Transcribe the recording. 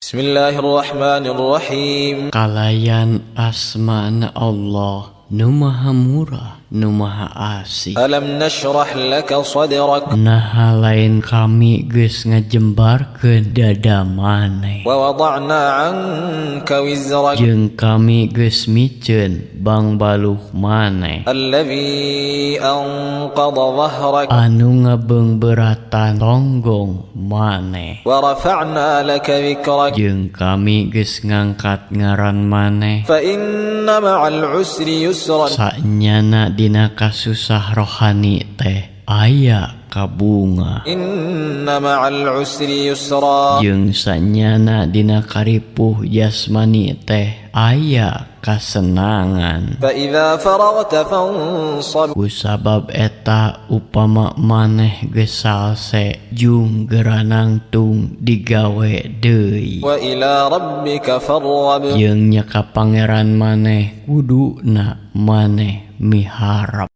Bismillahirrahmanirrahim. Kalayan asmana Allah nu maha murah, nu maha asih. Alam nashrah laka sadrak. Naha lain kami geus ngajembarkeun dada maneh? Wa wada'na 'anka wizrak. Jeung kami geus miceun bangbaluh maneh. Allazi anqadha dhahrak. Anu ngabeungbeuratan tonggong maneh. Wa rafa'na laka dhikrak. Jeung kami geus ngangkat ngaran maneh. Fa inna ma'al 'usri yusran. Sanyana dina kasusah rohani teh aya kabunga. Inna ma'al 'usri yusra. Jeung sanyana dina karipuh jasmani teh aya kasenangan. Fa idza faraghta fansab. Kusabab eta, upama maneh geus salse, jung gera nangtung digawe deui. Wa ila rabbika farghab. Jeung nya ka Pangeran maneh kuduna maneh miharep.